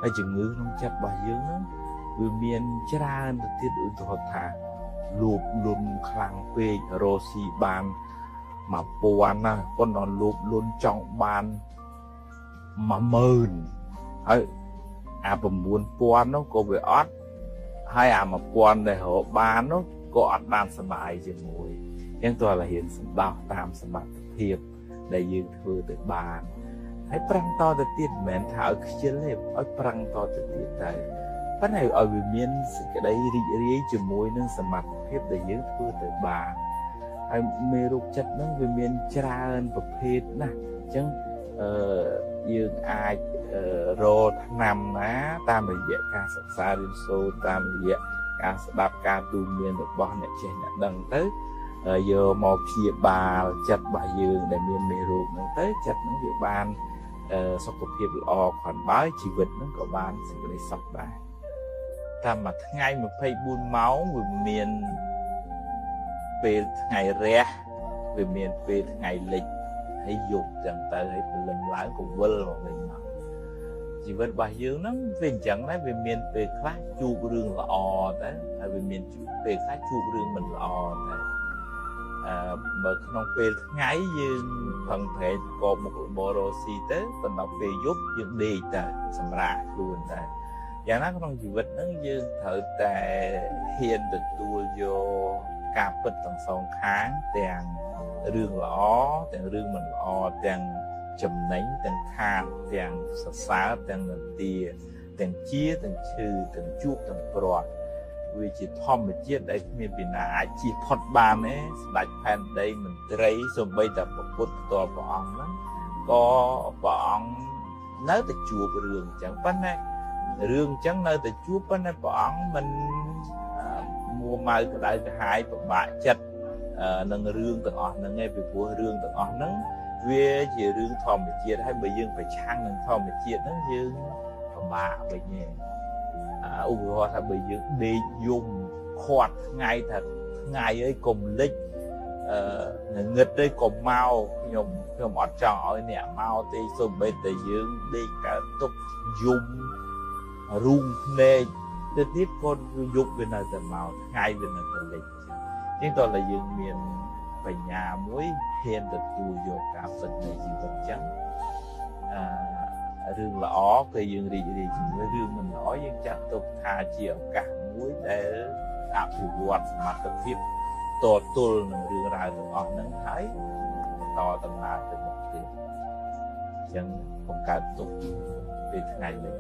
ហើយជំងឺក្នុងចិត្តរបស់យើងហ្នឹងវាមានច្រើនទៅទៀតឧទាហរណ៍ថាលោភលន់ខ្លាំងពេករកស៊ីបាន1000ណាប៉ុន្តែលោភលន់ចង់បាន10000ហើយអា9000នោះក៏វាអត់ហើយអា1000ដែលរកបាននោះក៏អត់បានសប្បាយជាមួយអញ្ចឹងតើរៀនសន្តោសតាមសមត្ថភាពដែលយើងធ្វើទៅបានហើយប្រឹងតទៅទៀតមិនមែនថាឲ្យខ្ជិលទេឲ្យប្រឹងតទៅទៀតទៅប៉ុន្តែឲ្យវាមានសេចក្តីរីករាយជាមួយនឹងសមត្ថភាពដែលយើងធ្វើទៅបានហើយមេរោគចិត្តហ្នឹងវាមានច្រើនប្រភេទណាស់អញ្ចឹងយើងអាចរកថ្នាំណាតាមរយៈការសិក្សារៀនសូត្រតាមរយៈការស្ដាប់ការទូន្មានរបស់អ្នកចេះអ្នកដឹងទៅយកមកព្យាបាលចិត្តរបស់យើងដែលមានមេរោគហ្នឹងទៅចិត្តហ្នឹងវាបានសុខភាពល្អគ្រាន់បើជីវិតហ្នឹងក៏បានសេចក្តីសុខដែរតាមមួយថ្ងៃ24ម៉ោងវាមានពេលថ្ងៃរះវាមានពេលថ្ងៃលិចហើយយប់ចឹងទៅហើយព្រលឹមឡើងក៏វិលមកវិញមកជីវិតរបស់យើងហ្នឹងវាអញ្ចឹងដែរវាមានពេលខ្លះជួបរឿងល្អទៅហើយវាមានពេលខ្លះជួបរឿងមិនល្អទៅបើក្នុងពេលថ្ងៃយើងប្រឹងប្រែងប្រកបមុខរបររកស៊ីទៅប៉ុន្តែពេលយប់យើងដេកទៅសម្រាកខ្លួនទៅយ៉ាងណាក្នុងជីវិតហ្នឹងយើងត្រូវតែហ៊ានទទួលយកការពិតទាំងសងខាងទាំងរឿងល្អទាំងរឿងមិនល្អទាំងចំណេញទាំងខាតទាំងសរសើរទាំងនិន្ទាទាំងជាទាំងឈឺទាំងជួបទាំងព្រាត់វាជាធម្មជាតិដែលគ្មានពីណាអាចជៀសផុតបានទេស្ដេចផែនដីមន្ត្រីសូម្បីតែព្រះពុទ្ធផ្ទាល់ព្រះអង្គហ្នឹងក៏ព្រះអង្គនៅតែជួបរឿងអញ្ចឹងប៉ុន្តែរឿងអញ្ចឹងនៅតែជួបប៉ុន្តែព្រះអង្គមិនមួម៉ៅក្តៅក្រហាយពិបាកចិត្តនឹងរឿងទាំងអស់ហ្នឹងឯងពីព្រោះរឿងទាំងអស់ហ្នឹងវាជារឿងធម្មជាតិហើយបើយើងប្រឆាំងនឹងធម្មជាតិហ្នឹងយើងពិបាកវិញឯងឧបមាថាបើយើងដេកយំខាត់ថ្ងៃថាថ្ងៃអីកុំលិចងងឹតទេកុំមកខ្ញុំអត់ចង់ឲ្យអ្នកមកទេសូម្បីតែយើងដេកកើតទុកយំរូងភ្នែកទៅទៀតក៏យប់វានៅតែមកថ្ងៃវានៅតែលិចអញ្ចឹងតើតែយើងមានបញ្ញាមួយហ៊ានទទួលយកការពិតនៃជីវិតអញ្ចឹងរឿងល្អគឺយើងរីករាយជាមួយរឿងមិនល្អយើងចាត់ទុកថាជាឱកាសមួយដែលអភិវឌ្ឍសមត្ថភាពតទល់នឹងរឿងរ៉ាវទាំងអស់ហ្នឹងហើយបន្តដំណើរទៅមុខទៀតអញ្ចឹងបង្កើតទុកពេលថ្ងៃនេះ